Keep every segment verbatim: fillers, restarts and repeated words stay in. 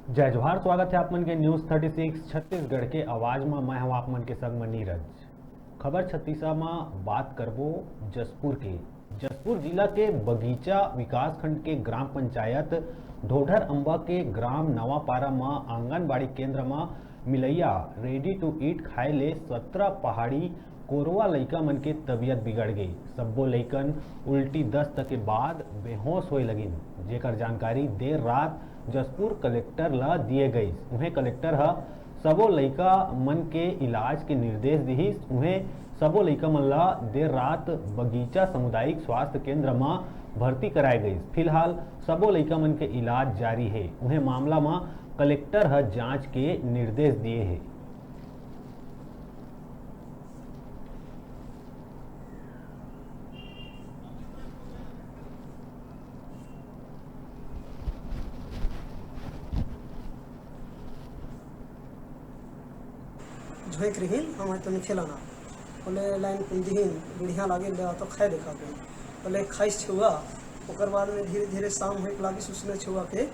जय जोहार, स्वागत हे आप मन के न्यूज़ थर्टी सिक्स छत्तीसगढ़ के आवाज म। मैं हूं आप मन के संग म नीरज। खबर छत्तीसा म बात करबो जशपुर के। जशपुर जिला के बगीचा विकासखंड के ग्राम पंचायत ढोढर अम्बा के ग्राम नवापारा म आंगनबाड़ी केंद्र म मिलैया ready to eat खाए ले सत्रह पहाड़ी कोरवा लइका मन के तबीयत बिगड़ गे। सब्बो लइकन उल्टी दस्त के बाद बेहोश होए लगिन, जेकर जानकारी देर रात जशपुर कलेक्टर ल दिए गइस। उहें, कलेक्टर ह सबो लइका मन के इलाज के निर्देश दिहिस। उहें, सबो लइका मन ल देर रात बगीचा सामुदायिक स्वास्थ्य केंद्र म भर्ती कराए गइस। फिलहाल सबो लइका मन के इलाज जारी हे। उहें, मामला म कलेक्टर ह जांच के निर्देश दिए हे। झोंक रिहिन, हम तो निखे लाना। बोले, लाइन कुंदिहिन, बढ़िया लागे, ले आ तो खाए देखा के। बोले, खाइस छुआ, ओकर बाद में धीरे धीरे शाम होए के लागिस, उसने छुआ के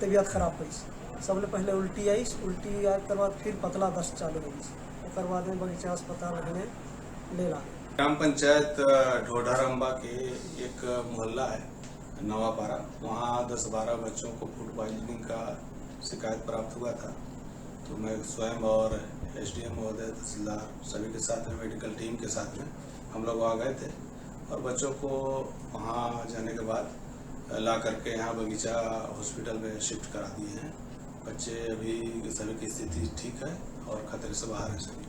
तबीयत खराब होइस। सबले पहले उल्टी आइस, उल्टी आए के बाद फिर पतला दस्त चालू होइस। ओकर बाद में बगीचा अस्पताल हमें ले लागे। ग्राम पंचायत, अ, ढोढर अम्बा के एक मोहल्ला है नवापारा, वहाँ दस बारह बच्चों को फूड पॉइजनिंग का शिकायत प्राप्त हुआ था। तो मैं स्वयं और एसडीएम महोदय, तहसीलदार, सभी के साथ में, मेडिकल टीम के साथ में हम लोग वहाँ गए थे और बच्चों को वहाँ जाने के बाद ला करके यहाँ बगीचा हॉस्पिटल में शिफ्ट करा दिए हैं। बच्चे अभी सभी की स्थिति ठीक है और खतरे से बाहर हैं सभी।